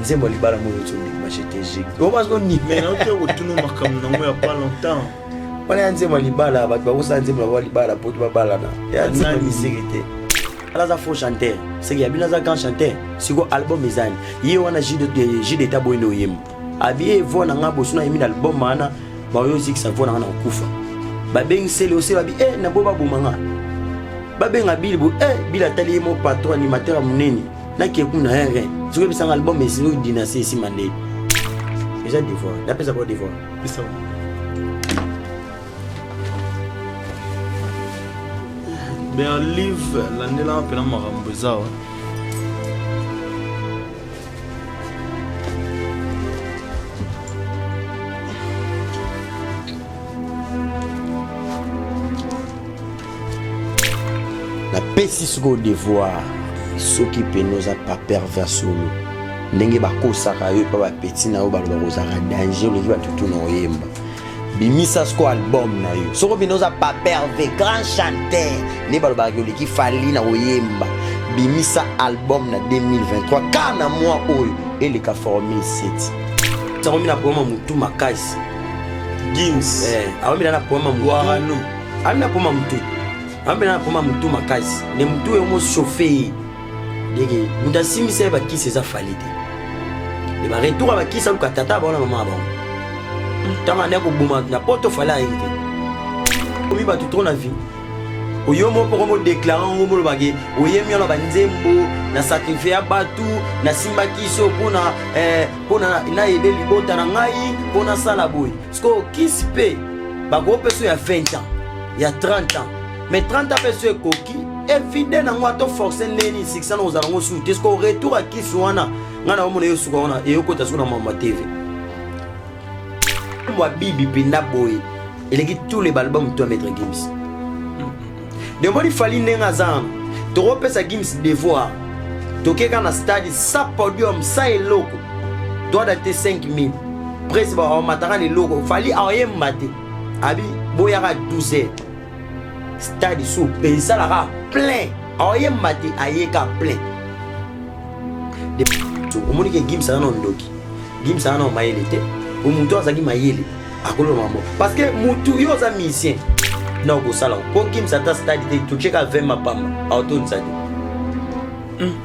Nzembo ya libala moko tobima GTG. Omazo Mais naoki kotuna makambo nango ya pas longtemps. Wana ya nzembo ya libala bato bakosala nzembo na bango ya libala po babalana. Ya nzembo ya misiki te. Ala aza faux chanteur. Seke ya bino aza grand chanteur. Siko album ezani. Ye wana J d'État boye nde oyemba. Abi voix na nga boso na yembi na album wana baoyo ozikisa voix na nga na kokufa. Babengi sele osele babi eh na bo baboma nga. Babenga Bill bo eh Bill atali ye mo patron animateur ya monene. Nake kuna eh eh. Soki ebisanga album esili dynastie esima nde. Eza devoir. Napesa bo devoir. Pesa. Berlive landelanga mpena makambo eza wa. Napesi sikoyo devoir soki pene oza pa pervers solo ndenge bakosaka yo epa bapeti na yo baloba kozalaka danger oleki bato tu na oyemba bimisa sikoyo album na yo soko bino oza pa perve grand chanteur nde balobaka oleki fali na koyemba bimisa album na 2023 ka na mwa oyo eleka formule 7 akomi na problème ya motu makasi Gims eh, akomi na problème ya motu Warano akomi na problème ya motu akomi na problème ya motu makasi nde motu oyo mo chauffe ye ndenge moto asimbisa ye bakisi eza fali te nde baretour ya bakisi aluka tata bango na mama ya bango ntango ande koboma na poto fali ayebi te omi bato trop na vie oyo moko moko modeklare yango molobake oyemi wana banzembo na sakrifie ya bato nasimbaki so mpona eh, mpona nayede libota na ngai mpo nasala boye sikoyo kisi mpe bakopesa ya 20 ans ya 30 ans mais 30 ans mpe so ekoki evide nango ato force ndeni succès na kozala yango suku te sikoyo retour ya kisi wana ngai naomona yo suka wana eyokota suku na mama tv mwa bibi mpenza boye eleki tous les balbum to ya maître gims demoni fali ndenge aza wana tokopesa gims devoir tokeka na stade sa podium sa eloko droit d'entrée 5000 presse bamataka na eloko fali aoyemba te abi boyaka 12 heures stade su esalaka plein aoyemba te ayeka plein omoni ke gims aza na ndoki gims aza na mayele te moto azalaki mayele akoloba mambo parce que mutu yo oza musicien na okosala mpo gims ata stade te totyeka 20 mapamba aotondisa te hmm.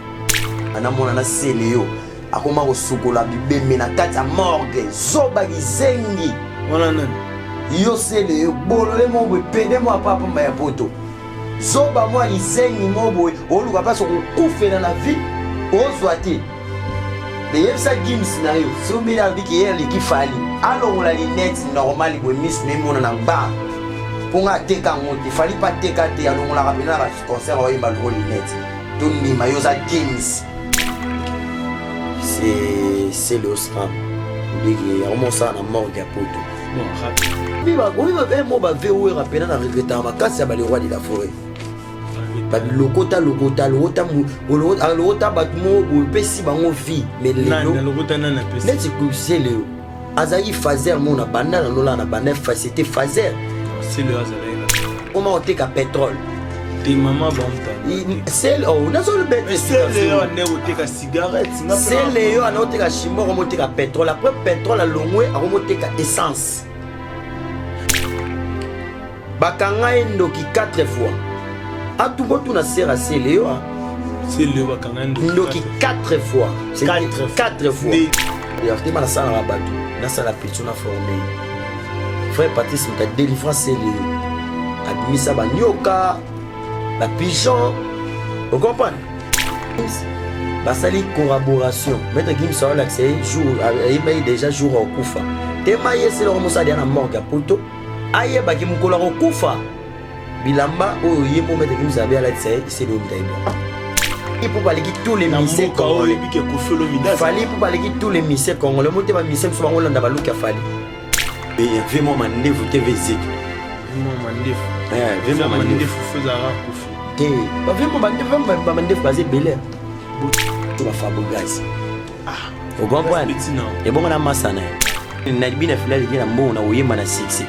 anamona na sele yo akoma kosukola bibembe na kati ya morgue zoba kizengi wana nani yo sele yo bolole moko boye pede mwa papamba ya poto zoba mwa kizengi moko boye oluka mpasi okokufela na vie ozwa te neyebisa gims na yo soki alobi ke ye aleki fali alongola linete normal boye misu na emona na gba mpo nga ateka yango te fali mpe ateka te alongolaka mpena na baconcert oyemba longo linete tondima yo oza gims c'est le osram ndenge yango mosala na morgue ya poto oyebi mo bave wera mpena na regretaka makasi ya bale roi de la forêt balokota lokota lokota alokota bato moko boye opesi bango vie mais lelo neti seleo azalaki fazer mo na banda na lola na banda facilité fazer koma oteka pétrole te mama sele yo ana oteka chimbo akoma oteka pétrole après pétrole alongwe akoma oteka essence Bakanga ye ndoki 4 fois. Atu botuna sera sele yo. Ah. Sele bakanga ndoki. Ndoki 4 fois. 4 fois. Ya te bana sala bato. Na sala petit na former. Frère Patrice muta délivrance sele yo. Abimisa ba nyoka, ba pigeon. Vous comprenez? basali collaboration maître gims aolakisa ye jour ayebaki déjà jour akufa tema ye seloko mosali ya na morgue ya poto ayebaki mokolo akokufa bilamba oyo ye mo maître gims abe alatisa ye eseli oyo mitayebi Ipupa aleki tous les musiciens congolais. Fally Ipupa aleki tous les musiciens congolais. Mote ba musiciens mosusu bango landa baluki ya Fally. Ve mwa mandefu te ve zeki. Mwa mandefu. Eh, ve mwa mandefu fozara kufi. Te, ba ve mwa mandefu ba mandefu baza ebele. To ba Fabregas. Ah, o comprendre? Ebongo na masa na ye. Na bina fila leki na mbongo na oyemba na succès.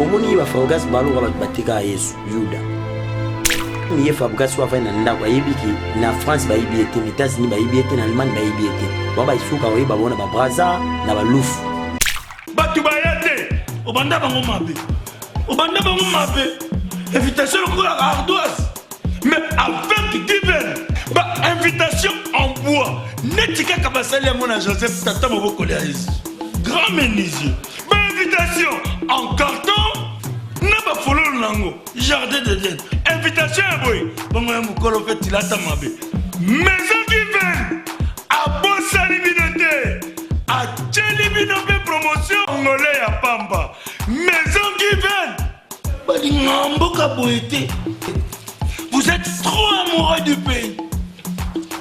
Omoni ba Fabregas baloka bato batika Yesu, Yuda. Ye Fabregas oyo avandi na ndako ayebi ke na France bayebi ye te, na États-Unis bayebi ye te, na Allemagne bayebi ye te. Bango basuka koyeba bango na babraza na balufu. Bato baya te, obanda bango mabe, obanda bango mabe, invitation lokola ardoise, mais avec Given ba invitation en bois neti kaka basali yango na Joseph tata mobokoli ya Yesu, grand menuisier, ba invitation en carton na bafololo nango jardin d'Eden, invitation ya boye bongo ya mokolo mpe tilata mabe. Maison Given abosani bino te, atieli bino mpe promotion ngole ya pamba. Maison Given balinga mboka boye te, vous êtes trop amoureux du pays.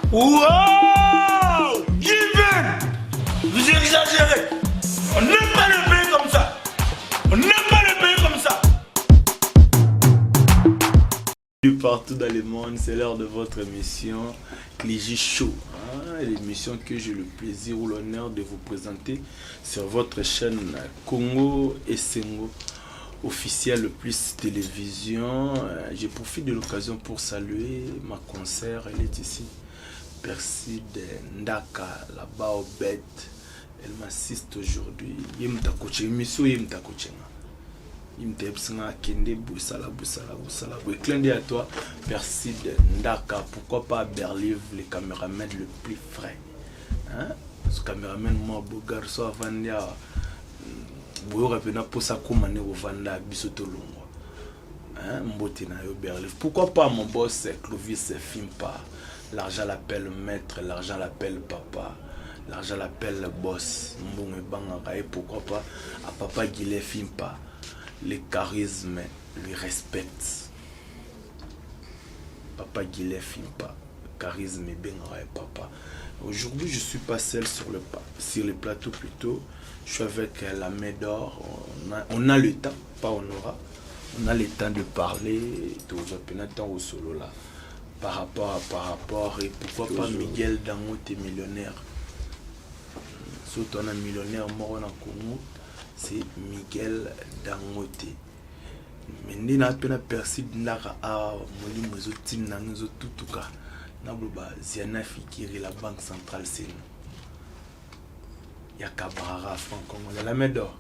Wow! Given, vous exagérez, on n'aime pas le pays comme ça, on n'aime pas le pays comme ça. Partout dans le monde, c'est l'heure de votre émission Clichy Show, hein, l'émission que j'ai le plaisir ou l'honneur de vous présenter sur votre chaîne Congo Essengo officiel plus télévision. Je profite de l'occasion pour saluer ma concert, elle est ici, Perside Ndaka, là-bas au bête. Elle m'assiste aujourd'hui. Ye moto émission, ye moto akochenga. Ye moto ayebisanga akende bosala bosala bosala boye. Clin d'œil à toi, Perside Ndaka. Pourquoi pas Berlive, le caméraman le plus frais, hein? Ce caméraman moi beau garçon avandi awa, boyoka mpena mposa koma nde kovanda biso tolongwa, hein? Mbote na yo Berlive. Pourquoi pas mon boss Clovis Fimpa, l'argent l'appelle maître, l'argent l'appelle papa, l'argent l'appelle boss, mbongo ebangaka ye. Pourquoi pas à papa Guillet Fimpa, le charisme lui respecte. Papa Guillet Fimpa, charisme ebengaka ye papa. Aujourd'hui, je suis pas seul sur le plateau plutôt, je suis avec la main d'or. On a le temps, pas on aura, on a le temps de parler, tozwa mpena ntango osolola par rapport et pourquoi pas Miguel Dangote millionnaire. Surtout on a millionnaire moko na Congo, c'est Miguel Dangote. Mais nde na mpe na Perside Ndaka awa, molimo ezotinda nanga, ezotutuka nabloba Ziana Fikiri, la banque centrale seno ya Kabarara, franc congolais, la main d'or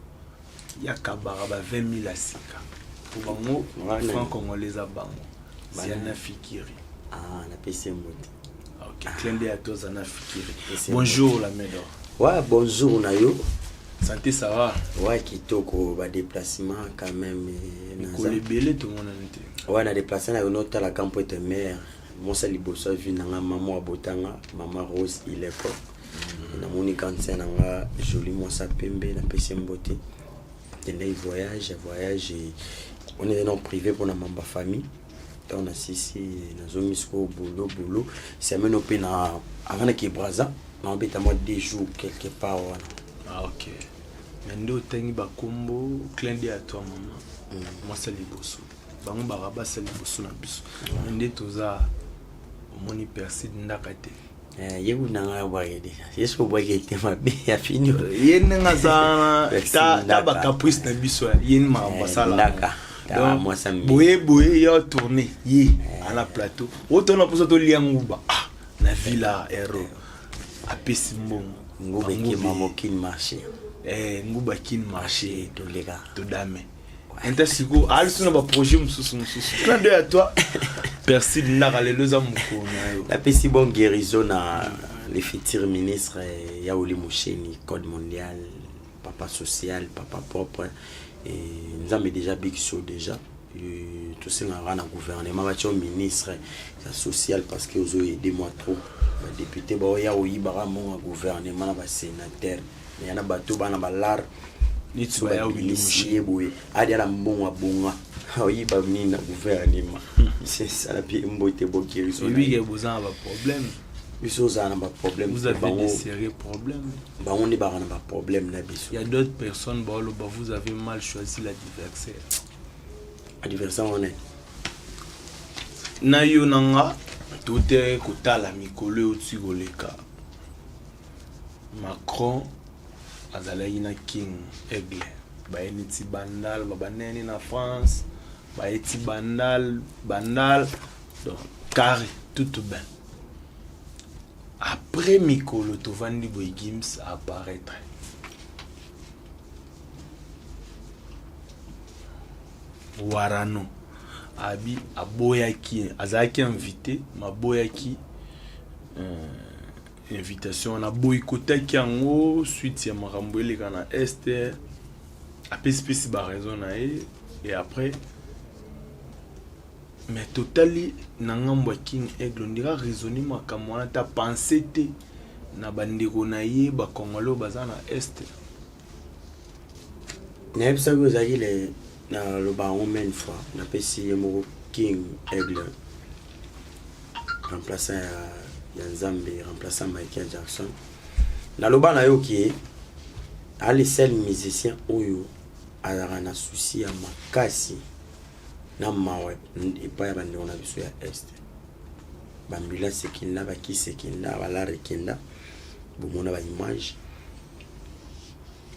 ya Kabara, ba 20 000 ya sika po bango franc congolais eza bango Ziana Fikiri. Ah, napesi ye mbote. Ok, clin d'œil à toi Zana Fikiri. Bonjour la main d'or. Ouais, bonjour na yo. Santé, ça va? Ouais, kitoko, badéplacement quand même. Mikolo ebele tomonani te. Ouais, na déplace na yo notalaka mpo ete mare mosa liboso avi na nga, mama abotanga, mama Rose Ileko. Namoni grande na nga, joli mwasa pembe, napesi ye mbote. Kendaki voyage voyage, on est non privé mpona mamba famille. Ntango nasisi, nazongi sikoyo boulot boulot. Semaine mpe na avant nake Braza, naobeta mwa 2 jours quelque part wana. Ah ok, mais nde otangi bakombo, clin d'œil à toi mama mwasi ya liboso, bango baka basi ya liboso na biso. Mais nde toza, omoni Perside Ndaka te. Ye kuna ngai abwaki déjà, ye soki obwaki ete mabe ya fini. Ye ndenge aza wana, ta bacaprice na biso, ye ni makambo asala boye boye, ye atourne ye ana plateau oyo tona mposa tolia nguba na villa hero, apesi mbongo. Nguba ekema mokini marché. Nguba kini marché. Toleka. Todame enta sikoyo aliso na baprojet mosusu mosusu. Clin d'œil à toi Perside Ndaka, lelo eza mokolo na yo. Napesi bon guérison na le futur ministre Yaoli Mosheni, code mondial, papa social, papa propre. Nzambe déjà biso déjà tosengaka na gouvernement batia ministre ya social parce que ozoyede moi trop. Badéputé baoya oyibaka mbongo ya gouvernement na basénateur, ya na bato bana balare neti baya ye boye adi ala mbongo abonga oyiba nini na gouvernement. Sesala mpe mbote bokiriso. Ebike boza na baproblème. Biso ozala na baproblème. Vous avez des sérieux problèmes. Bango nde baka na baproblème na biso. Il y a d'autres personnes baoloba vous avez mal choisi l'adversaire. Adversaire wana? Na yo na nga tote kotala mikolo euti koleka, Macron azalaki na King Aigle, baye neti Bandal, babaneni na France, baye ti Bandal. Bandal. Donc carré tout bien. Après mikolo tovandi boye, Gims apparaître. Warano abi aboyaki, azalaki invité, maboyaki invitation wana, boyikotaki yango suite ya makambo eleka na Est. Apesipesi baraison na ye et après, mais totali na ngambo ya King Aigle, ondira raisonne makambo wana ta pense te na bandeko na ye bacongolais oyo baza na Est. Nayebisaki ozalaki le naloba yango maine fois, napesi ye moko King Aigle, remplaçant ya Nzambe, remplaçant Michael Jackson. Naloba nayoki ye ali seul musicien oyo azalaka na souci ya makasi na mawa epai ya bandeko na biso ya Est. Baambulance ekenda, bakisi ekenda, balare ekenda, bomona baimage.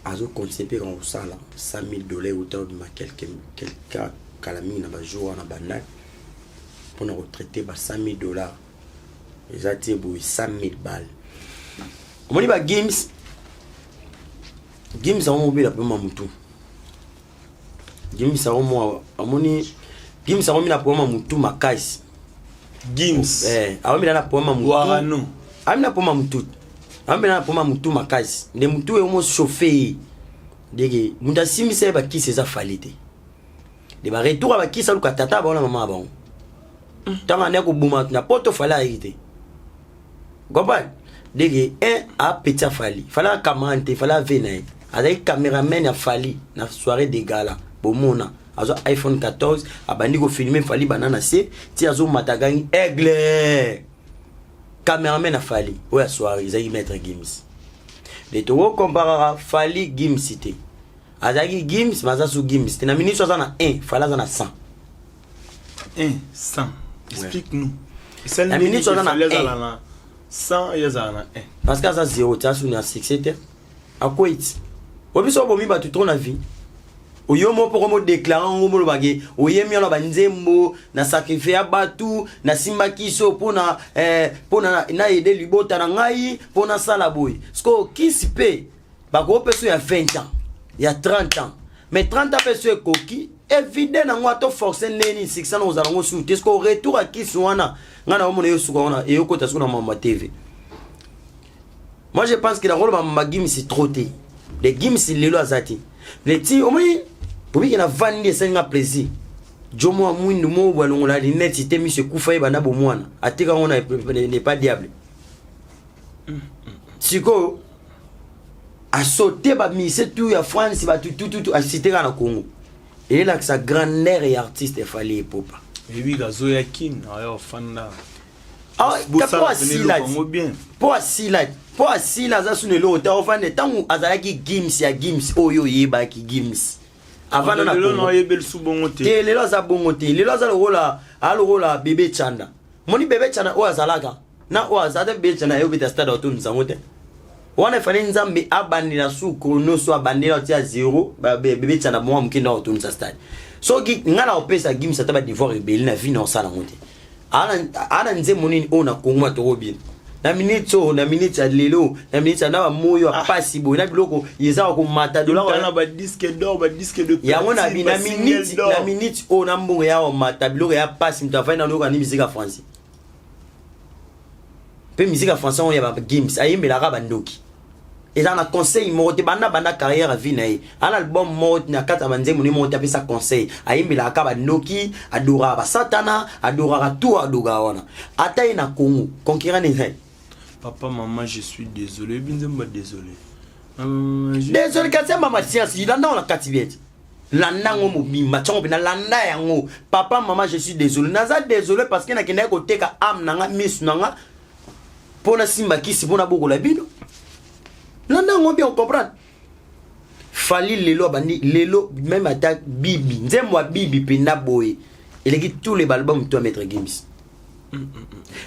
Azocontinue mpe kaka kosala 100 000 $ euta obima quelque kala mingi na bajour wana bandaki mpona kotraite ba 100 000 $. Eza tie boye 100 000 balle. Omoni ba Gims, Gims yango mobela mpe ma mutu. Gims yango mwa amoni, Gims yango mina problème ya mutu makasi. Gims? Eh, aomela na problème ya mutu. Warano. Amina problème ya mutu, amela na problème ya mutu makasi. Nde mutu oyo mo chauffe ye ndenge mutu asimbisa ye bakisi eza Fally te. De baretour ya bakisi, aluka tata bango na mama ya bango. Ntango ande koboma na poto, Fally ayeki te. Comprendre ndenge un apeti Fally, Fally acamarade te, Fally ave na ye, azalaki cameraman ya Fally na soirée de gala. Bomona azwa iPhone 14, abandi kofilme Fally banda na se ti azomata, gangi aigle. Cameraman ya Fally oyo ya soirée ezalaki Maître Gims. De tokokomparaka Fally Gims te. Azalaki Gims, mais aza su Gims te. Na ministre aza na 1, Fally aza na 100. 1 100, explique-nous. Esali Na ndenge minute aza na Fally un. azala na 100, ye azala na 1? Parce que aza 0 ti, asu na succès te, akwei ti. Obiso obomi bato trop na vie. Oyo mo mpo modéclare yango, molobake oyemi wana banzembo na sacrifie ya bato, nasimbaki so mpona mpona naede libota na ngai, mpo nasala boye. Siko kisi mpe bakopesa ya 20 ans, ya 30 ans, mais 30 ans mpe so ekoki evide nango, ato force ndeni succès na kozala yango su te. Siko retour ya kisi wana, ngai na omona eyosuka wana, eyokota siko na mama TV. Moi, je pense que nakoloba mama Gims trop te. Le Gims lelo aza te. Le ti omoni obiki na vandi, esalinga plaisir. Jo mwa mwindu mo balongola lineti te, miso ekufa ye banda bomwana, ateka yango na n'est pas diable. Sikoyo asote bamise tu ya France, bato tututu asite kaka na Congo, eyelakisa grandeur ya artiste Fally Ipupa. Eyebi kazoya Kin aya ofanda. Ah, po asila yango bien. Po asila, po asila, aza suna eloko te. Ofande ntango azalaki Gims ya Gims oyo oyebaki Gims avant na lelo Congo. Na oyebeli su bongo te. Te, lelo aza bongo te. Lelo aza lokola, aza lokola bebe Chanda. Moni bebe Chanda oyo azalaka na oyo aza te. Bebe Chanda ayobeta stade, otondisa yango te. Wana efale Nzambe abandela su chrono, so abandela otia zero. Bebe Chanda mwa moke nde otondisa stade. Soki ngai na kopesa Gims ata badevoir ebele na vie na osala yango te. Ana nzembo nini oyo na Kongo atokobina na minute oyo, na minute ya lelo, na minute ya na bamoyo ya pasi boye, na biloko eza ya komata dollar? Na badisque d'or, badisque de Yango na platine, bi na basingle minute d'or. Na minute oyo, na mbongo ya komata, biloko ya pasi, moto afai na oyoka ni musique ya français mpe musique ya français oyo ya baGims ayembelaka bandoki. Eza na conseil moko te. Banda carrière ya vie na ye, ana album moko na kati ya banzembo ne moko te apesa conseil. Ayembelaka bandoki, adoraka basatana, adoraka tout, adoraka wana. Ata ye na Congo, concurrent neza ye. Papa, maman, je suis désolé. Ebi nzembo désolé. Désolé kasi ya mama science. Landa ngo na kati bien te, landa yango mobimba ntango mpe nalanda yango. Papa, mama, je suis désolé, naza désolé parce que nakendaki koteka âme na nga, misu na nga, mpo nasimba kisi mpo nabokola bino. Landa yango bien, ocomprendre. Fally lelo abandi lelo, même ata bibi, nzembo ya bibi mpenza boye eleki tous les balbum to ya Maître Gims.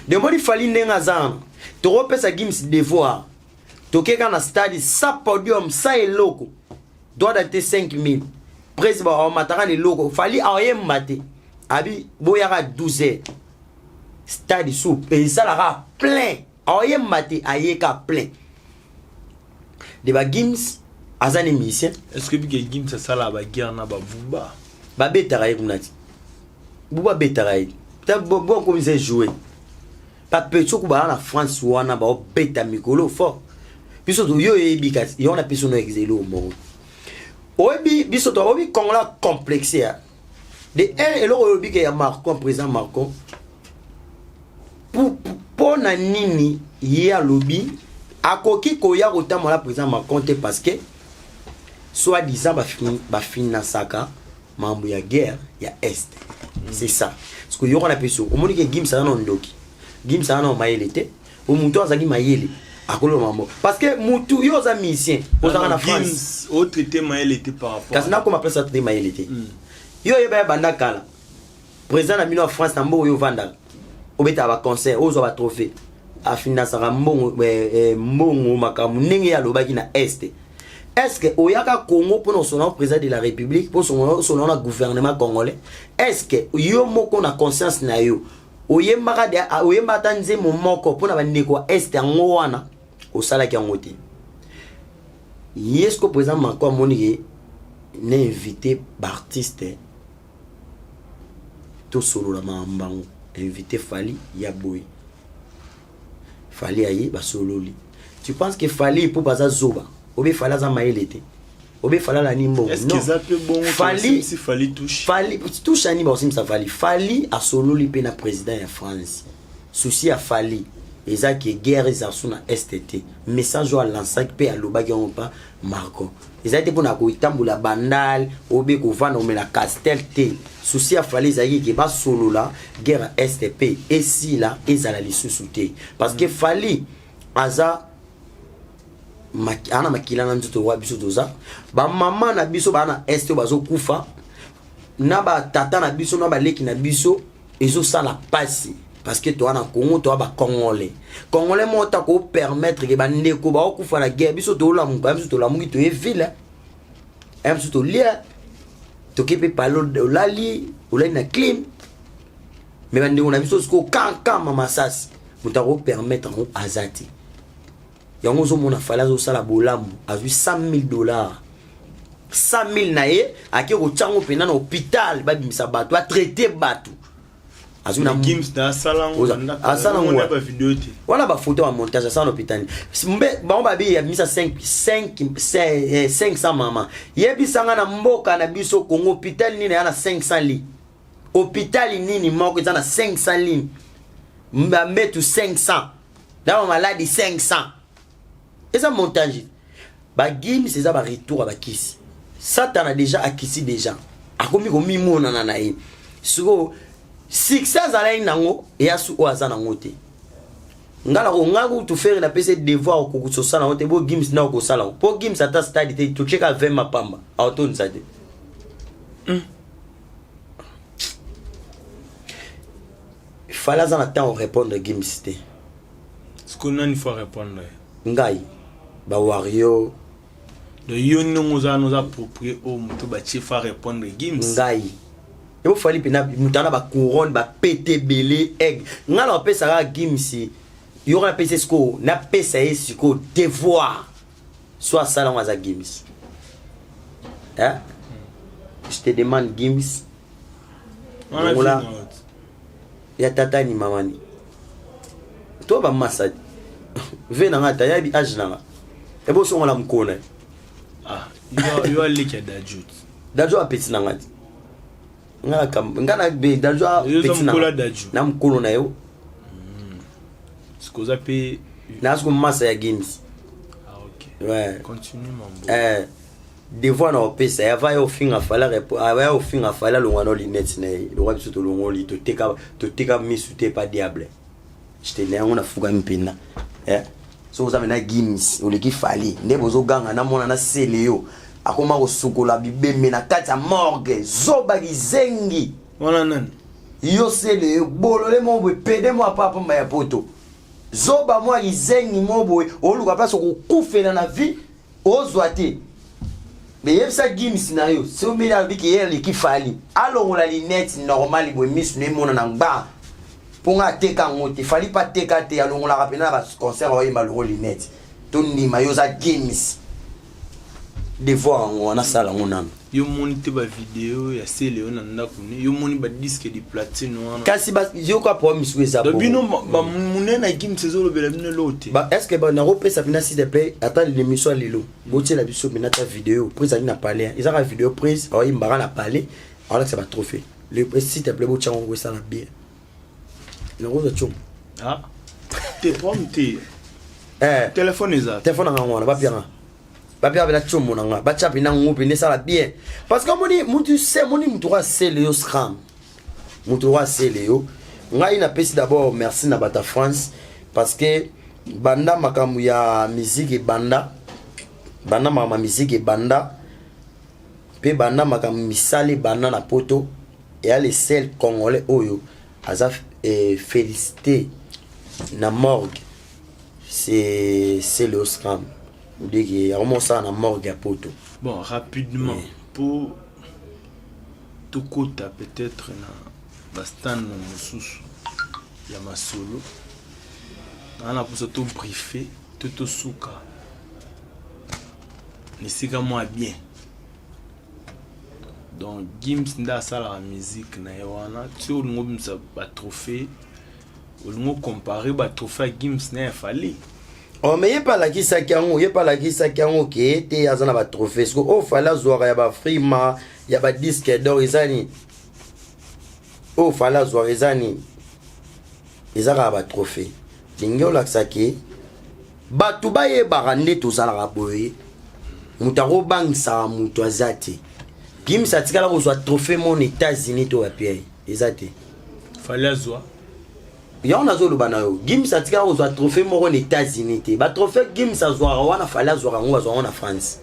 Demoni Fally ndenge aza wana, tokopesa Gims devoir. Tokeka na stade sa podium, sa eloko, droit d'entrée 5000, président aomataka na eloko. Fally aoyemba te, abi boyaka 12 heures. Stade su esalaka plein, aoyemba te, ayeka plein de bagims. Aza ni musicien. Est ce que bike Gims asalaka baguerre na babuba? Babetaka ye kuna ti buba abetaka ye. Bokomisa joue bapeti oku baa na France wana, baobeta mikolo fort. Biso yo oyebi, kasi yo wana biso no eloko moko oyebi. Biso to oyebi Congolais complexe ya de un. Eloko oyo oyebike ya Macron, président Macron, mpo na nini ye alobi akoki koya kotambola président Macron te? Parce que soit disant bafinansaka mambo ya guerre ya Est. C'est ça. Parce que yoko na biso omoni ke Gims aza na ndoki, Gims aza na mayele te. O mutu azalaki mayele akoloba mambo, parce que mutu yo oza musicien, ozalaka na France. Otraité mayele te par rapport Kasi nakoma place atraité mayele te. Yo oyeba ya banda kala, président na bino ya France, na mboka oyo ovandaka, obetaka baconcert, ozwa batrophée, afinansaka mbongo, mbongo makambo ndenge ye alobaki na Est. Est ce que oyaka Congo mpona osona président de la République, mpo osona na gouvernement congolais? Est ce que yo moko na conscience na yo oyembaka, oyemba ata nzembo moko mpona bandeko ya Est? Yango wana osalaki yango te. Ye siko président Macron amoni ke na invité baartiste, tosolola makambo bango, invité Fally ya boye. Fally aye, basololi. Tu penses que Fally mpo baza zoba, obe Fally aza mayele te, obe Fally alani mbongo? Fally Fally touche ani bakosimisa Fally. Fally asololi mpe na président ya France. Souci ya Fally eza ke guerre eza so na Est te. Message oyo alansaki mpe alobaki yango mpa Macron ezali te mpona kotambola Bandal obe kovanda komela Castel te. Souci ya Fally ezalaki ke basolola guerre ya Est mpe esila, ezala lisusu te, parce que Fally aza ana makila na nzoto wa biso. Toza bamama na biso baa na Est oyo bazokufa, na batata na biso, na baleki na biso. Ezosala mpasi parce que toza na Congo, toza bacongolais. Congolais moko ta kopermettre ke bandeko baokufa na guerre, biso tolamuka, biso tolamuki, toye ville ya biso, tolia, toke mpe pale, olali, olali na clim, mais bandeko na biso sikoyo kankama masasi, moto akopermettre yango aza te. Yango ozomona Fally azosala bolamu, azwi 100 000 dollars, 100 000 na ye, ake kotia yango mpena na hôpital, babimisa bato, atraite bato. Azwi na Gims na asala Asala ngo ngo. Ba video te. Wana bafoto, bamontage. Asala na hôpital mbe bango babi abimisa 5 5 500 mama. Yebisanga, na mboka na biso Congo, hôpital nini eya na 500 lit? Hôpital nini moko eza na 500 lit, bambetu 500 na bamaladi 500? Eza montage. Bagims eza baretour ya bakisi. Satana déjà akisi, déjà akomi komimonana na ye. Sikoyo succès azalaki nango eya su oyo aza nango te. Nga na nga kutu Ferre napesi devoir okoki kosala yango te. Bo Gims na okosala yango mpo Gims ata stade te, totieka 20 mapamba, aotondisa te. Fally aza na temps orépondre Gims te. Sikoyo nani faut répondre? Ngai, bawario. Donc yo ndenge oza wana, oza approprié oyo moto batie fa répondre Gims? Ngai ebo Fally mpena moto ana bacouronne, bapete ebele, aigle. Ngai na bapesaka Gims yoko, napesa ye sikoyo, napesa ye sikoyo devoir so asala yango. Aza Gims, hein? Je te demande, Gims. Wana Longola. vie na yo te. Ya tata ni mama ni to bamasa ve nanga ata yabi age nanga ebosongola mokona. Ah, yo aleki ya Dadju. Dadju apeti nanga te. Nga na be Dadju. Yo oza apeti mokolo ya nanga Dadju. Na mokolo na yo. Sikoyo oza mpe Naza siko masa ya Gims. Ah, ok. Ouais. Continue mambo. Devoir na opesa ye ava ye ofinga Fally, ava ye ofinga Fally, alongwa na lunette na ye lokwa. Biso tolongoli, toteka, toteka misu te pa diable. Jete na yango nafukami mpenza. So oza mena Gims, oleki Fally nde bozoganga. Namona nasele yo akoma kosukola bibembe na kati ya morgue. Zoba, kizengi. Wana nani? Yo sele yo bolole mo boye, pede mo apa pamba ya poto. Zoba mwa kizengi mo boye, oluka place okokufela na vie, ozwa te. Me yebisa Gims na yo, soki alobi ke ye aleki Fally, alongola lunette normal boye, misu no emonana ngba. Mpo nga ateka yango te, Fally mpe ateka te, alongolaka mpena na baconcert oyemba loko lunette. Tondima yo oza Gims. Devoir yango wana asala yango nano. Yo moni te ba video ya sele na ndako ne yo moni ba disque de platine wana. Kasi ba yoka problème misusu eza bongo. Bino ba munene na Gims ezolobela bino eloko te. Ba est-ce que ba nakopesa mpena s'il te plaît ata l'émission ya lelo botiela biso mpena ata video prise ali na palais ezaka video prise aoyimbaka na palais aolakisa ba trophée le s'il te plaît botia yango esala bien nakozwa tio. Ah te problème te. Eh téléphone eza. Téléphone na wana bapianga. Bapia bela tshombo na nga batya mpena ngo mpena esala bien parce que omoni mutu se omoni mutu oyo asele yo scram mutu oyo asele yo. Ngai napesi d'abord merci na bato ya France parce que banda makambo ya musique ebanda, banda makambo ya musique ebanda mpe banda makambo misala ebanda na poto, eya le seul Congolais oyo aza félicité na morgue, c'est le scram odeke yango mosala na morgue ya poto. Bon, rapidement, oui. Pour tokota peut-être na bastand na mosusu ya masolo naa na mposa tobriefe to tosuka na esika mwa bien. Donc Gims nde asalaka musique na ye wana ti olingi obimisa batrophée, olingi ocompare batrophée ya Gims na ya Fally. Oh, mais ye mpe alakisaki yango, ye mpe alakisaki yango ke te aza na batrophée. Siko oyo Fally azwaka ya bafrima ya badisque d'or eza nini? Oyo Fally azwaka eza nini? Eza kaka batrophée. Lingi olakisa ke bato bayebaka nde tozalaka boye, moto akobangisaka moto aza te. Gims atikala kozwa trophée mon États-Unis to bapia ye eza te. Fally azwa. Yango nazoloba na yo, Gims atikala kozwa trophée moko na États-Unis te. Batrophée Gims azwaka wana, Fally azwaka yango, bazwaka yango na France.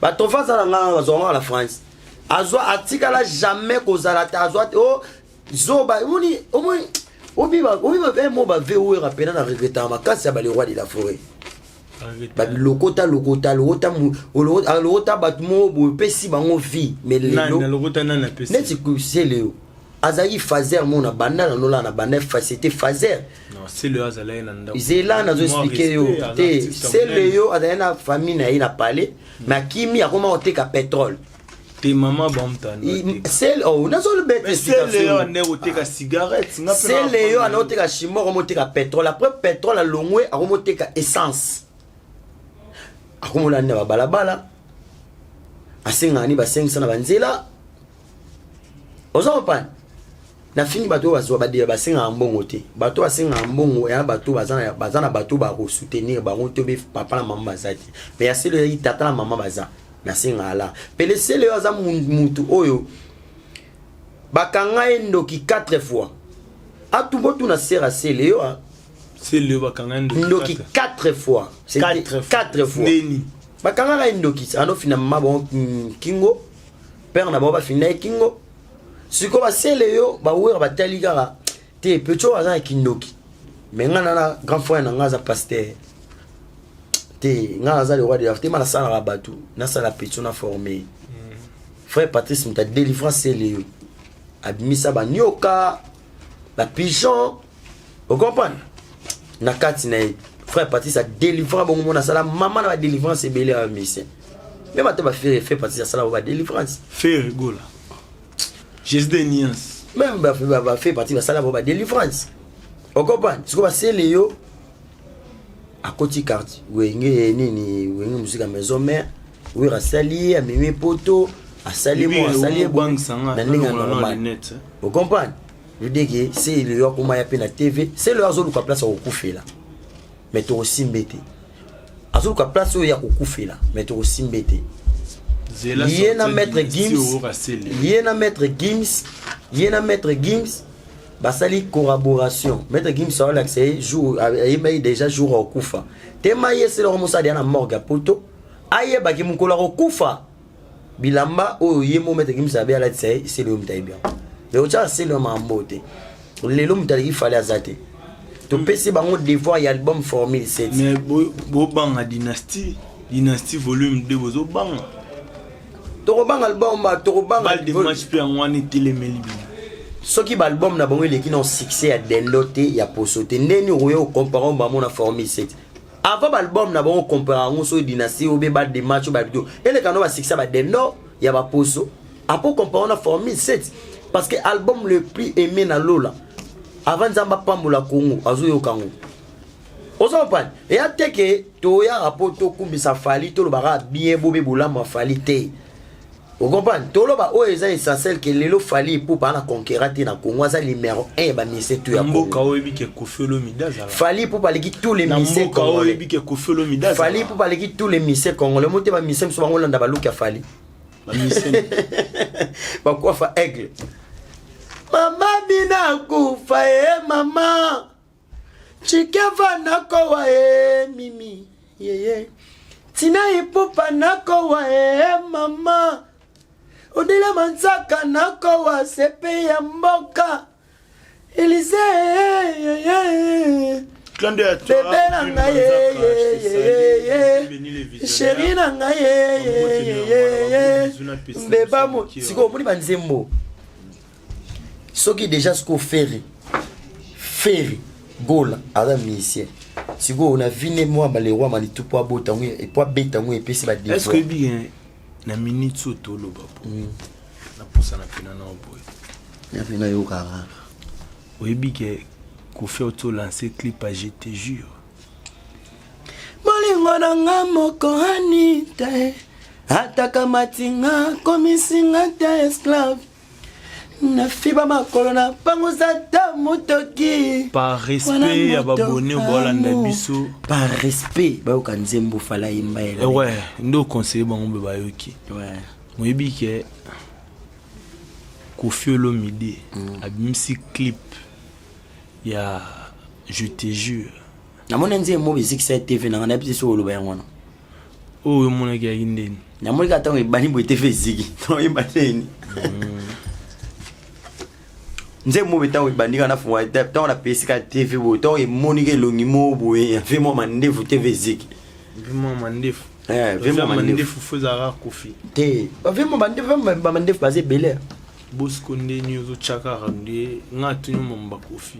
Batrophée aza na nga, bazwaka yango na France. Azwa atikala jamais kozala te, azwa te. O zoba omoni omoni obiba obiba mo bave oyo rapena na regretaka makasi ya ba le roi de la forêt. Babilokota lokota lokota lokota bato moko boye opesi bango vie, mais lelo neti Celeo azalaki phaser mo na banda na nola na banda c'était phaser. Zela nazo expliquer yo te. Celeo azalaki na famille na ye na palais, mais akimi akoma koteka pétrole. Te mama bamtano. Sel oh nazolobeta. Celeo ande koteka cigarette. Celeo ande koteka chimor, akomoteka pétrole. Après pétrole alongwe, akomoteka essence, akomolanda na babalabala, asengaka ni basengisa na banzela. Oza kopana nafingi bato oyo bazwa badela basengaka mbongo te. Bato basengaka mbongo ya bato baza na bato bakosoutenir bango to be papa na mama baza te. Mais ya Celeo ezalaki tata na mama baza nasengaka la pele. Celeo oyo aza mutu oyo bakanga ye ndoki 4 fois. Atumbo tuna sera Celeo oyo. Celeo bakanga ndoki 4 fois. 4 fois bakangaka ye ndoki, anofina mama bango kingo, père na bango bafinda ye kingo. Sikoyo basele yo bawera batali kaka te petit oyo aza na kindoki. Mais nga na grand frère na nga aza pasteur te, nga naza le roi de la te, ma nasalaka bato nasala petit na forme frère Patrice moto adélivrance. Celeo yo abimisa banioka, bapigeon, ocomprendre na kati na ye. Frère Patrice adélivra bongo mona asala mama na badélivrance ebele ya bamisien, même ata bafere frère Patrice asala bo badélivrance. Ferre Gola, Jésus de nuance. Même bafere Patrice basala bo badélivrance, ocomprendre. Sikoyo basele yo akoti quartier Wenge nini, Wenge Musica Maison Mère, Wera asali ye, amemi poto, asali mo asali ye na ndenge ya normal, ocomprendre. Veut dire que Celeo yo akoma ya mpe na TV. Celeo azoluka place ya kokufela, mais tokosimbe te. Azoluka place oyo ya kokufela, mais tokosimbe te. Ye na maître Gims, ye na maître Gims, ye na maître Gims basali collaboration. Maître Gims aolakisa ye jour ayebaki déjà jour akokufa tema. Ye seloko mosali ya na morgue ya poto ayebaki mokolo akokufa. Bilamba oyo ye mo maître Gims abe alatisa ye, Celeo moto ayebi yango. Mais otyaka Celeo makambo te. Lelo moto aleki Fally aza te. Topesi bango devoir ya album Formule 7. Mais bobanga Dynastie, Dynastie volume 2 bozobanga. Tokobanga album, tokobanga. Balle de match mpe yango wana etelemeli bino. Soki ba album na bango eleki na succès ya dendo te ya poso te, ndeni okoya okompare bango na formule 7 avant ba album na bango compare yango soki dynastie obe ba de match ba video eleka no ba succès ba dendo ya ba poso apo compare na formule 7 parce que album le plus aimé na lola avant nzambe apambola Congo azoyoka yango. Ozo comprendre? Eya te ke toyaka mpo tokumbisa Fally, tolobaka bien bobe bolamu ya Fally te. Ocomprendre? Toloba oyo eza essentiel ke lelo Fally Ipupa ana conquérant te na Congo, aza numéro 1 ya ba musiciens tout ya Congo. Mboka oyo yebi ke Koffi Olomide azala. Fally Ipupa aleki tous les musiciens congolais. Mboka oyo yebi ke Koffi Olomide azala. Fally Ipupa aleki tous les musiciens congolais. Mote ba musiciens mosusu bango landa ba look ya Fally. Ba musiciens. Bakwafa aigle. Mama bina kufa e mama. Chikeva nakowa e mimi yeye Tina Ipupa nakowa e mama Odile Manzaka nakowa sepe ya mboka Elise yeye Clin d'œil à toi. Bébé na ngai ye ye chéri na ngai ye ye mbeba mo sikoyo omoni banzembo soki déjà sikoyo Ferre Ferre Gola aza musicien sikoyo na vine mwa baleroy malitu po abota yango po abeta yango epesi ba est-ce que bien na minute oyo toloba po napusana pena na boye na pena yokaka oyebi ke Koffi auto lancer clip à Je te jure bolingo na nga moko hani te ataka matinga komisinga te esclave nafiba makolo na pangusa ta motoki par respect ya babone bolanda biso par respect bayoka nzembo fala yemba ye ouais nde oconseille bango mpe bayoki ouais. moyebi ke Koffi Olomide abimisi clip ya Je te jure namoni nzembo moko ezikisa ye tv nanga nayebi te soki oloba yango wana oyo omonaki yaki ndeni namoni kaka ntango ebandi boye tv eziki toyemba ndeni nzembo boye ntango ebandi kaka nafunga ntango napesi kaka tv boye ntango emoni ka elongi moko boye ave mwa mandefu tv eziki mwa mandefu ve mwa mandefu fo ezalaka Koffi te ve mwa mandefu baza ebele Bosco ndeni ozotya kaka nde nga atuni mamba Koffi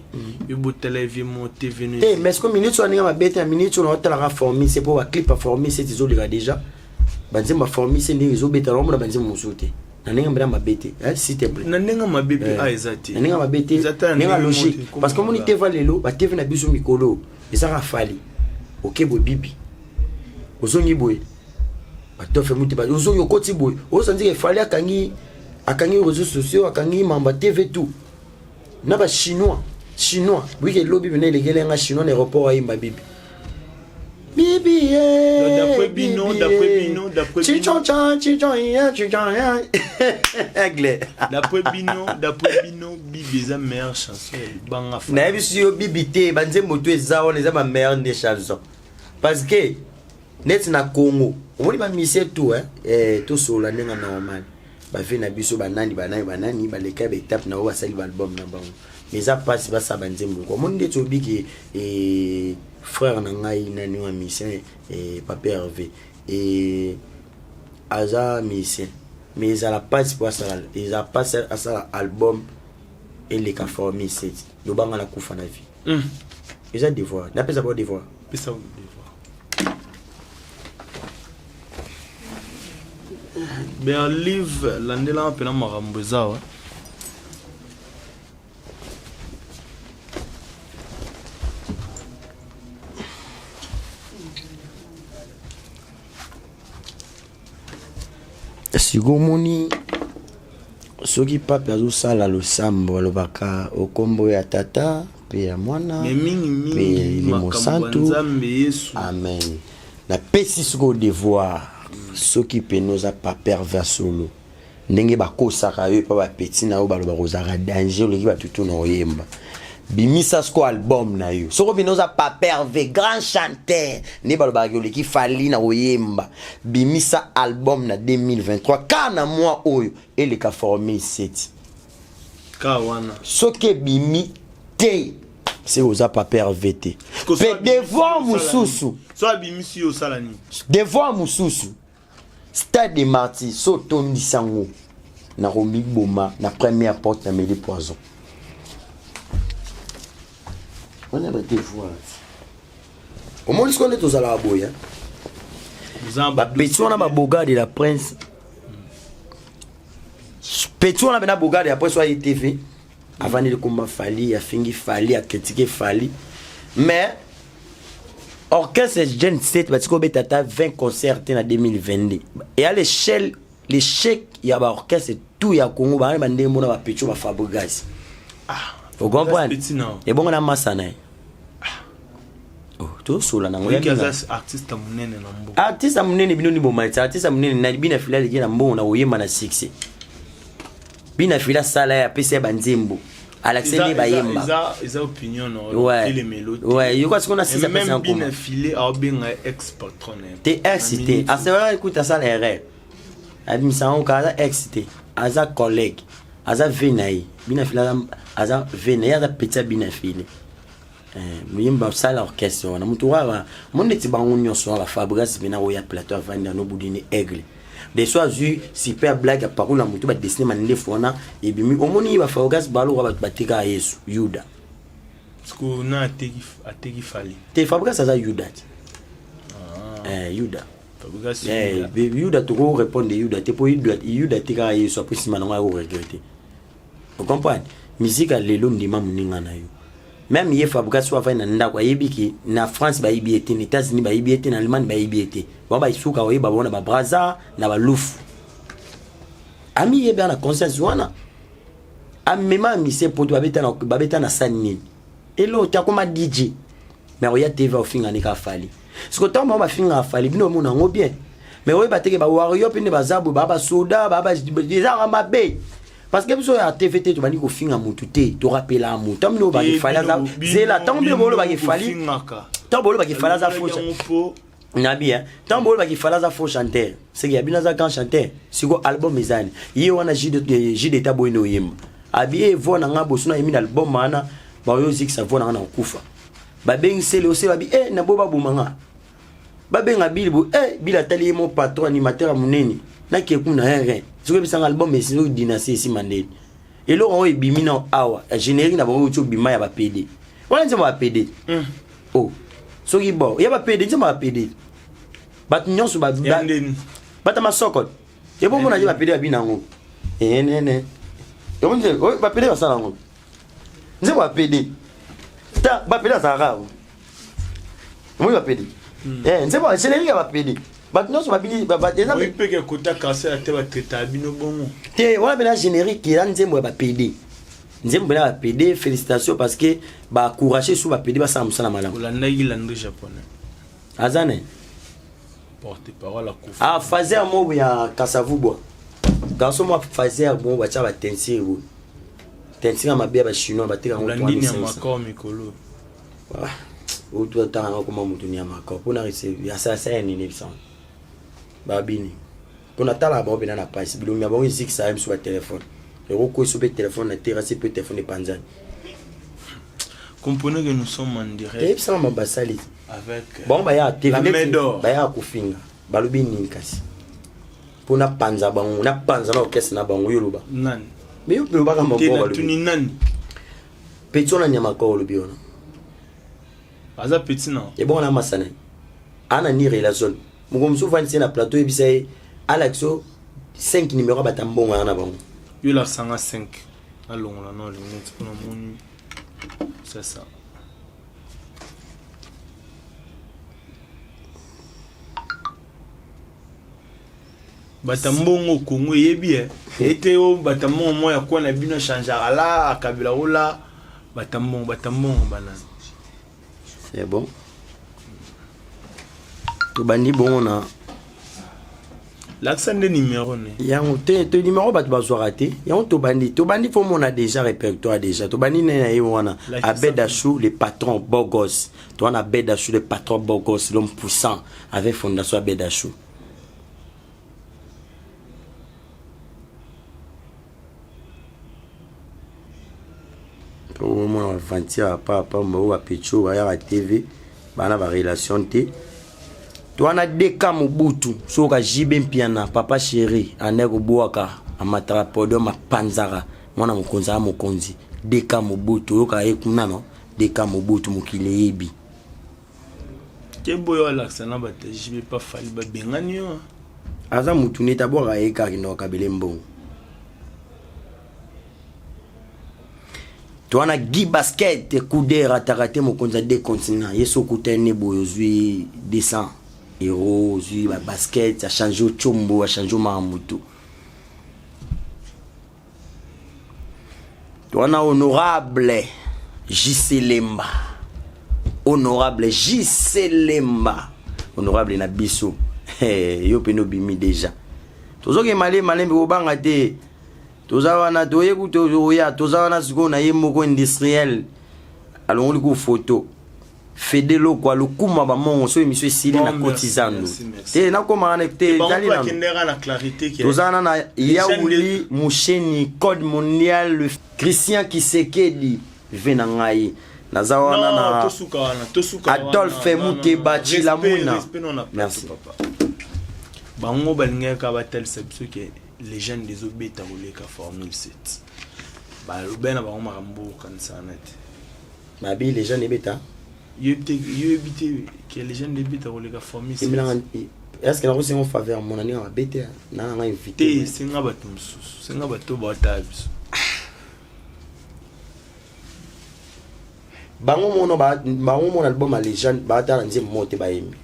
yo botala evie mo tv te mais siko minute wana ndenge mabe te na minute wana otalaka formule mpo baclip ya formule 7 ezoleka déjà banzembo ya formule ndenge ezobeta naomona banzembo mosusu te na ndenge mbela mabe te s'il te plaît na ndenge mabe mpe a eza te na ndenge mabe te ndenge logique parce que omoni tv lelo batv na biso mikolo ezaka Fally oke boye bibi ozongi boye batofe mutu ozongi okoti boye ozandika Fally akangi akangi réseaux sociaux akangi mamba tv tout na bachinois chinois boyike elobi pena elekeli yanga chinois na aéroport ayemba bibi bibi d'après bino d'après bino d'après bino aigle d'après bino d'après bino bibi eza meilleure chanson ya libanga nayebi si yo bibi te banzembo to eza wana eza bameilleure nde chanson parce que neti na Congo omoni bamusiciens tout eh, tosolola ndenge normal bave na biso banani banani banani baleka baétape na oyo basali baalbum na bango mais eza mpasi basala banzembo ko omoni ndeti obiki e, frère na ngai nani wa musicien e, pape Hervé e, aza musicien mais ezala mpasi po asala ezala mpasi asala album eleka formule 7 lobanga na kufa na vie eza devoir napesa bao devoir pesa devoir berlive landelanga mpena makambo eza wa Sikoyo omoni soki pape azosala losambo alobaka okombo ya tata mpe ya mwana me mpe mingimingi elimo makambo ya santu nzambe yesu amen napesi sikoyo devoir soki pene oza pape Hervé solo ndenge bakosaka yo epa bapeti na yo baloba kozalaka danger oleki batutu na oyemba bimisa siko album na yo soko bino oza pape Hervé grand chanteur nde balobaka oleki Fally na koyemba bimisa album na 2023 ka na mwa oyo eleka formule 7 ka wana soki ebimi te se oza pape Hervé te mpe devoir mosusu so abimisi yo osala nini devoir mosusu stade de martyr so otondisa yango. Nakomiboma na première porte na meli poison. Wana ba te voir. Omoni sikoyo nde tozalaka boye. Ba petit wana ba boga de la prince. Petit wana bena boga de la prince wa TV. Avandeli komba Fally, afingi Fally, a critiquer Fally. Mais orchestre Gen 7 batiki kobeta ata 20 concert te na 2022. Et à l'échelle l'échec ya ba orchestre tout ya Congo ba ba ndenge mona ba pecho ba Fabregas. Ah, Vous comprenez? Petit na. Et bon na massa na. Oh, to sola na ngoya. Aza artiste munene na mboka. Artiste munene bino ni boma, artiste munene na bina filali na mbongo na oyemba na succès. Bina fila sala ya pesa ba nzembo. Alakise nde bayemba. Eza eza opinion na ouais. telemelo. Ouais, yoka sikoyo na sisa pesa nkoma. Bina file aobenga ex patron. Te ex te. Asewaka écoute asala erreur. Abimisa yango kaka aza ex te. Aza collègue. Aza ve na ye. Bina file aza aza ve na ye aza petit ya bina file. Eh, moyemba osala orchestre wana moto wana mo neti bango nyonso wana bafabrigas mpena oya plateau avandi ano budini aigle de so azwi super blague aparola na moto badesine mandefu wana ebimi omoni bafabrigas baloka bato batekaka yesu yuda na ateki fali te fabrigas aza yuda te ah. eh, yuda eh, yuda toko répondre yuda te mpo yuda atekaka yesu apo nsima nango akoregrete ocomprendre musique ya lelo ndima moninga na yo meme ye fabrigas oyo afandi na ndako ayebi ke na france bayebi ye te na états-unis bayebi ye te na allemagne bayebi ye te bango basuka koyeba bango na babraza na balufu amiyebi na conscience wana amema amise poto babeta na sani nini eloko te akoma dj mais oya tv ofinga ndeka afali siko ntango bango bafingaka fali bino omona yango bien mais oyeba teke bawario mpe nde baza boye baa basoda baa ezalaka mabe parce que biso ya tv te tobandi kofinga motu te torapelaka motu ntango bino olobaka efali aza zela ntango bino bolobaka efali ntango bolobaka efali aza faux nabi hein ntango bolobaka efali aza faux chanteur seke ya bino aza grand chanteur siko album ezani ye wana jus d'état boye nde oyemba abi e voix na nga boso nayembi na album wana baoyozikisa voix na nga na kokufa babengi sele ose babi e eh, na bo baboma nga babenga bili bo e eh, bili atali ye mo patron animateur ya monene nake kuna rr soki ebisanga album esi soki dynastie esima ndeni eloko yango ebimi na awa ya générique na bango euti obima ya bapede wana nzembo ya bapede mm. o oh. soki bo ya bapede nzembo ya bapede bato nyonso bata masoko ebomona ye bapede babina yango enene bapede basala yango nzembo ya pede ta bapede azalaka awa omoni bapede hmm. eh, nzembo générique ya bapede bato nyonso babini epeke kota cancer te batraita bino bongo te wana mpena générique eza nzembo ya bapede nzembo mpena bapede félicitation parce que bacourage su bapede basala mosala malamu olandaki landri japonais aza ne porte parole akufa ah fazer mobo ya kasavubwa garçon mwa fazer bongo batya batensire boye tensire ya mabe ya bachinois bateka yango olandi niamakor mikolo ah, oyo otanga yango koma motu niamakor mpona asasa ya nini ebisa babini mpo natalaka bango mpena na pasi bilongi na bango ezikisa ye mosusu batelefone ekokwesa mpe telefone na terase mpe telefone epanzani Comprenez que nous sommes en direct. Eyebisanga ma basali. Avec euh, bango baya te la main d'or. Baya kofinga. Balobi nini kasi? Mpo napanza bango, napanza na orchestre na bango yo loba. Nani? Mais yo lobaka mambo balobi. Tuni nani? Petit wana nyama ko olobi wana. Aza petit na. Et bon na masana. Ana ni relation. Moko mosusu vandisi na plateau yebisa ye alakisa 5 numéro bata mbongo na bango. Yo la sanga 5. Alongola na lunette mpo namoni c'est ça. Bata mbongo Congo eyebi eh. Ete o bata mbongo mwa ya kwa na bino changeaka la akabela ola bata mbongo bata mbongo banani. C'est bon. Tobandi bongo na lakisa nde numero ne yango te to numero bato bazwaka te yango tobandi tobandi fo mona déjà répertoire déjà tobandi nde na ye wana abed achou le patron beau gosse to wana abed achou le patron beau gosse l'homme puissant avec fondation abed achou omona baventure ya papa bao bapecho bayaka tv bana barelation te to wana dk mobutu soka jb mpiana papa chéri ande kobwaka Amataka podium apanzaka mwana mokonzi aya mokonzi deka mobutu oyokaka ye kuna no deka mobutu mokili eyebi. Kebo yo alakisa na bato ya JB pa Fally babengani yo. Aza mutu neti abwaka ye kaka akendaka kokabela ye mbongo. To wana Guy Basket Kuder ataka te mokonzi ya deux continents ye soki okutani ne boye ozwi 200 euro ozwi ba basket a change yo tshombo a change yo makambo tout. To wana honorable JC Lemba honorable JC Lemba honorable na biso yo pene obimi deja tozokende malembe malembe kobanga te toza wana toye kutu oya toza wana sikoyo na ye moko industriel alongoli ku photo fede lokwa lokuma bamongo so emission esili na koti zando te nakoma wana te ezali toza wana na yauli musheni code mondial christian kisekedi ve na ngai naza wana na adolphe muteba chilamuna merci bango balingaka batalisa biso ke legende ezobeta koleka formule 7 balobe na bango makambo okanisa wana te mabi legende ebeta yoyebi te ke legende ebeta koleka formule 7 est-ce que nakosenga faveur mona ndenge mabe te na nanga invité te senga bato mosusu senga bato baotala biso bango mono bango mona album ya legende baatala nzembo moko te bayembi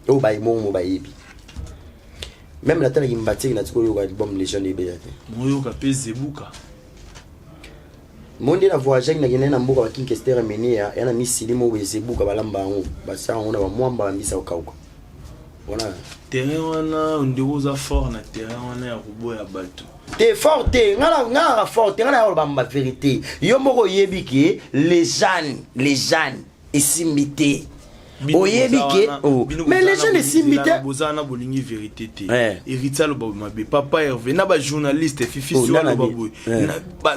oyo baye mongo bayebi meme natalaki mbatiki na tiki oyoka album legende ebeta te moyoka mpe zebuka mo nde na voyageaki nakendaki na mboka bakinkester menia ya na misili moko ezebuka balamba yango basala yango na bamwamba bambisa kokauka wana terrain wana ondeko oza fort na terrain wana ya koboya bato te fort te nga naka fort te nga na koloba ba verité yo moko oyebi ke les jeunes esimbi te oyebi ke oh. mais les jeunes esimbi te boza wana bolingi vérité te eh. héritier aloba mabe papa herve na bajournaliste fifi oh, aloba boye eh.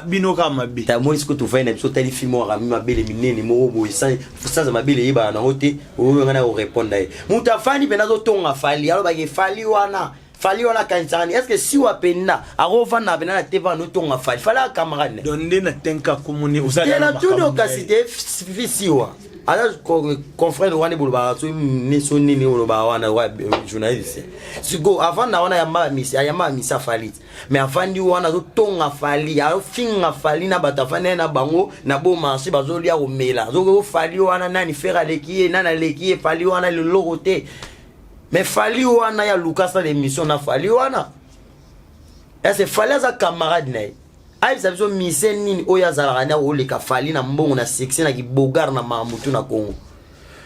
bino kaka mabe tamoni sikoyo tovandi na biso otali film oyo akami mabele minene moko boye sanza mabele eyebaka nango te oyo ngai na korépondre ye moto afandi mpenza azotonga fali alobaki fali wana Fally wana akanisaka nini? Est-ce que siwa penda akovanda penda na TV ano tonga Fally? Fally a camarade. Donc nde na tenka komoni oza na tuni okasi te fi siwa. Aza confrère wana bolobaka so ni so nini bolobaka wana wa journaliste. Siko avant na wana yamba misi ayamba misi Fally. Mais afandi wana azotonga Fally, azofinga Fally na bato afandi na bango na bo marché bazolia komela. Azoki Fally wana nani Ferre aleki ye, nani aleki ye Fally wana leloko te. Mais Fally wana ya Lucas na l'émission na Fally wana. Est-ce Fally aza camarade na ye? Ayebisa biso mise nini oyo azalaka na oleka Fally na mbongo na succès na kibogar na mamutu na Congo.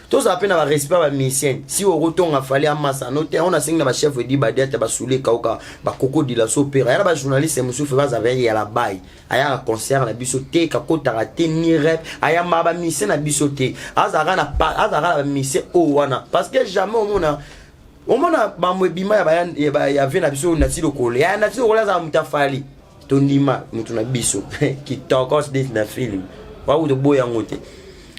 tozala mpe na barespect ya bamisien si okotonga fali amasa no te on asengi na bachef edi badiata basule kauka bakokodila so pera ya na bajournaliste mosusu bazala ya la baye ayaka concert na biso te kakotaka te ni rep ayambaka bamisie na biso te azalaka na azalaka na bamisie oyo wana parce que jamais omona omona bambo ebima ya ya vie na biso nati lokolo ya nati lokolo azala moto afali tondima moto na biso kitokos date na film waku toboya yango te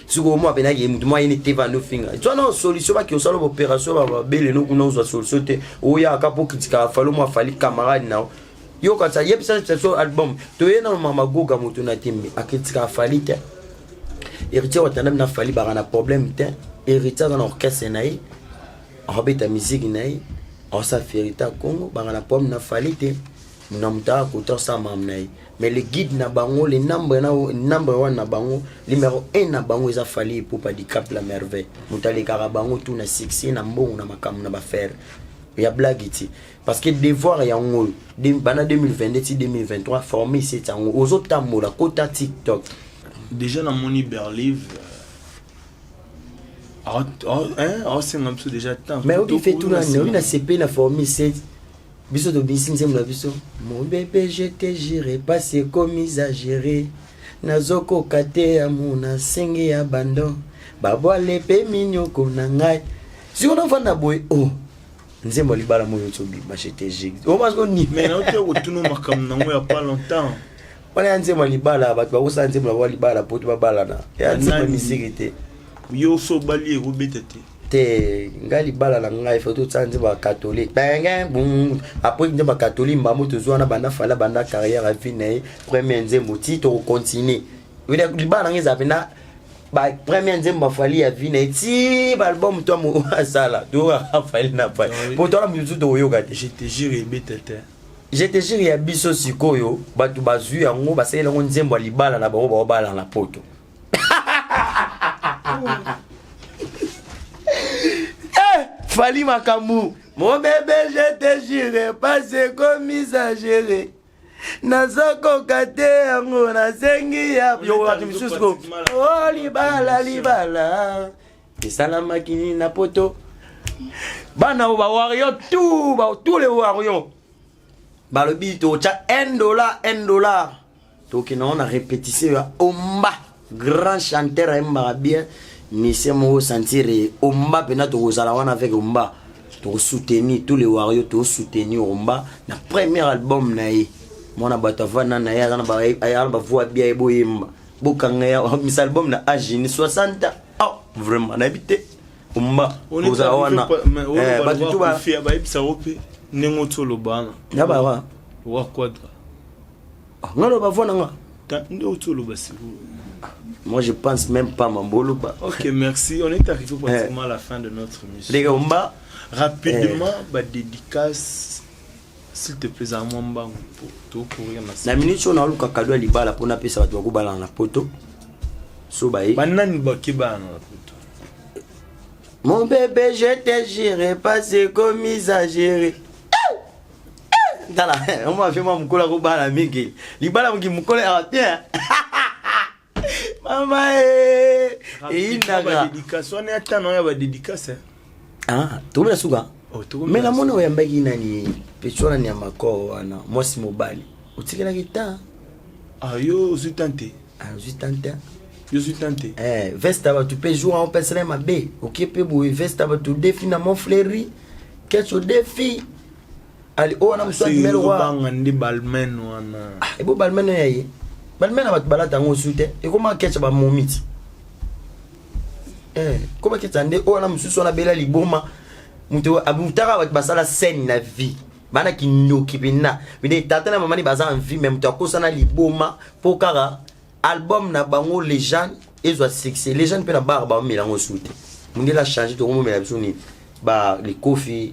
sikoyo omwa apenaki moto mwa yeni te vando finga zwa na solution baki osala baopération babele no kuna ozwa solution te oyaka mpo kritikaka fali omwa afali camarade na yo yo kanisa yebisa biso album toye na mama goga moto na tembe akritikaka fali te héritier watanabe na fali baka na problème te héritier aza na orchestre na ye akobeta musique na ye akosala fierité ya congo baka na problème na fali te na moto aka kota osala makambo na ye mais le guide na bango le nombre na nombre wana na bango numéro 1 na bango eza fali epupa du cap la merveille moto alekaka bango tout na succès na mbongo na makambo na bafere ya blague ti parce que devoir yango oyo banda 2022 ti 2023 forme seti yango ozotambola kota tiktok déjà namoni berlive aosenga biso déjà temps mais obi fe tuna obi na sepe na forme seti biso tobimisi nzembo na biso mon bébé je te jure pasi ekomi exagéré nazokoka te ya mona senge ya bando babwale mpe minyoko na ngai sikoyo nafanda boye o oh. nzembo ya libala moyo oti obima je te jure omasiko nini mais naote kotuna makambo nango ya pas longtemps wana ya nzembo ya libala bato bakosala nzembo na bango ya libala po to babalana ya nzembo ya misiki te yo so obali ekobeta te. Te, ngai libala na ngai fo totia nzembo ya catholique benge bum. Après nzembo ya catholique mbambo tozwa wana banda fala banda carrière ya vie na ye premier nzembo ti tokocontinue libala na ngai ezala mpena ba premier nzembo afali ya vie na ye ti baalbum to asala toyokaka fali na fali po towana mosusu tokoyoka te. Je te jure, ebeta te. Je te jure, ya biso sikoyo bato bazwi yango, basaleli yango nzembo ya libala na bango, baobala na poto. Eh, Fali makambo. Mon bébé, je te jure, pas comme exagéré. Nazokoka te yango nasengi ya yo bato misusu ko oh, libala libala esalamaki nini na poto. Bana oyo bawario tout ba, tous les wario balobi totya 1 dollar 1 dollar tokende yango na répétition ya Omba, grand chanteur ayembaka bien, musicien moko sentir Omba mpena. Tokozala wana avec Omba, tokosoutenir tous les warriors, tokosoutenir Omba na premier album na ye. Mwana bato avanda na ye, aza na bavoix bia ye, boyemba bokanga ya misa album na age ni 60 ans. Oh, vraiment nayebi te. Omba ozala wana, bato tu bayebisa mpe ndenge oti oloba wana. Na bawa wa quadra. Nga loba voix na nga. Nde oti oloba sikoyo. Moi, je pense même pas mamboloba. Ok, merci. On est arrivé pratiquement à la fin de notre émission. Ndenge Omba. Rapidement, ba dédicace, s'il te plaît, za mwa mbangu po tokourir na Na minute oyo naoluka cadeau ya libala mpo napesa bato bakobalana na poto so baye. Banani bakebana na poto? Mon bébé, je te jure, pas c'est comme exagéré. Tala, oma fe mwa mokolo akobala mingi. Libala moki mokolo ya bien. Mama e. Eyindaka. Badédicace wana ya tano ya badédicace. Ah, tokomi na suka. Oh, tokomi Mais na namoni oyambaki nani pecho wana ya makoro wana, mwasi mobali. Otikelaki ta. Ah, yo ozwi tan te. Azwi tan te. Yo ozwi tan te. Eh, veste ya bato mpe jour opesela ye mabe okie mpe boye veste ya bato defi na Montfleury keso defi ali oyo wana mosu andimele roi. Obanga nde balmain wana. Ebo balmain oyo ya ye, balmain na bato balata yango osu te, ekoma kecha bamomi ti. Eh, koma kecha nde oyo wana mosusu wana bela liboma moto abutaka bato basala scène na vie bana kindoki mpena mpe tata na mama ni baza en vie, mais moto akosana liboma mpo kaka album na bango Légende ezwa succès. Légende mpe na bar bamela yango su te, mondele achange, tokomomela biso nini, ba likofi,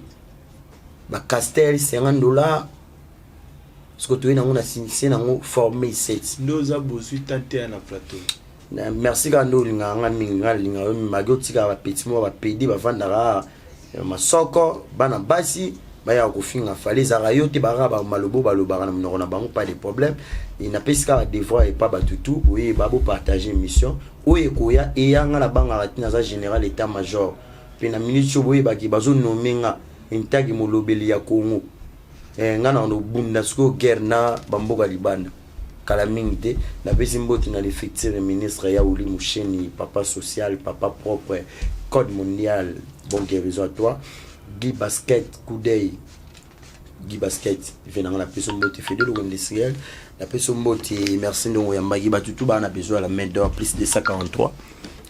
bacastel 50 $. Soki toye nango na sinise nango forme 7. Nde oza bozwi tan te ya na plateau. Merci kaka nde olingaka nga mingi, nga nalingaka yo magi otikaka bapeti moko bapedi bavandaka masoko, bana basi bayaka kofinga Fali, ezalaka yo te, bakaka malobo balobaka na monoko na bango, pas de problème. E napesi kaka devoir epa bato tu oyeba bopartage émission oyo ekoya eya. Nga nabangaka ntina aza général état major mpe na minute oyo boyebaki bazonome nga intaki molobeli ya Congo. Eh, nga na obunda sikoyo guerre na bamboka libanda kala mingi te. Napesi mbote na le futur ministre ya Uli Musheni, papa social, papa propre, code mondial, bon guérison à toi. Guy Basket, coup d'œil, Guy Basket ve nanga, napesi mbote. Fedelo industriel, napesi mbote. Merci ndongo oyambaki bato tu baa na besoin ya la main d'or, plus 243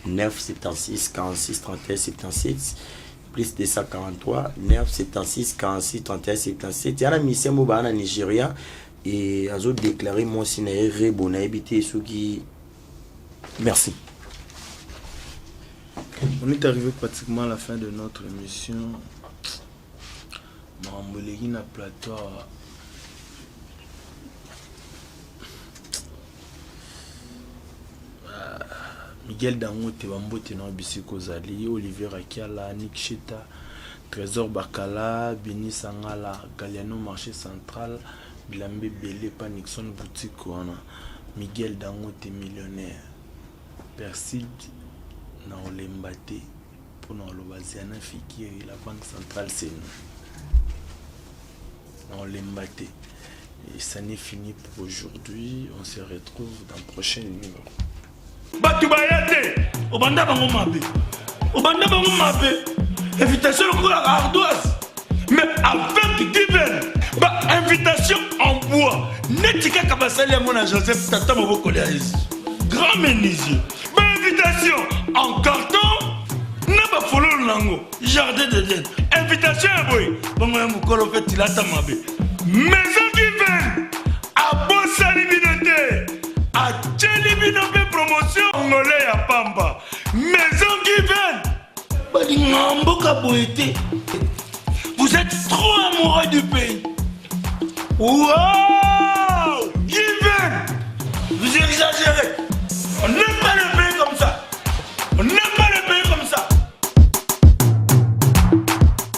976 46 31 77, plus 243 976 46 31 77. Yana mission mo baa na Nigeria e azodéclare mwasi na ye rebo, nayebi te soki. Merci. On est arrivé pratiquement à la fin de notre émission. Makambo eleki na plateau awa. Ah, Miguel Dangote, bambote na bisika ozali. Olivier Akiala, Nick Sheta, Trésor Bakala, Beni Sangala, Galiano marché central, bilamba ebele pa Nixon boutique wana. Miguel Dangote millionnaire. Perside na olemba te mpona oloba Ziana Fikiri, la banque centrale c'est nous. Na olemba te. Et ça n'est fini pour aujourd'hui. On se retrouve dans le prochain numéro. Bato baya te, obanda bango mabe, obanda bango mabe, invitation lokola ardoise, mais avec divin ba invitation en bois neti kaka basali yango na Joseph tata mobokoli ya Yesu, grand menuisier, bainvitation en carton na. Bafololo nango jardin d'Eden, invitation ya boye bongo ya mokolo mpe tilata mabe. Maison Given abosani bino te, atieli bino mpe promotion ngole ya pamba. Maison Given balingaka mboka boye te. Vous êtes trop amoureux du pays. Wow!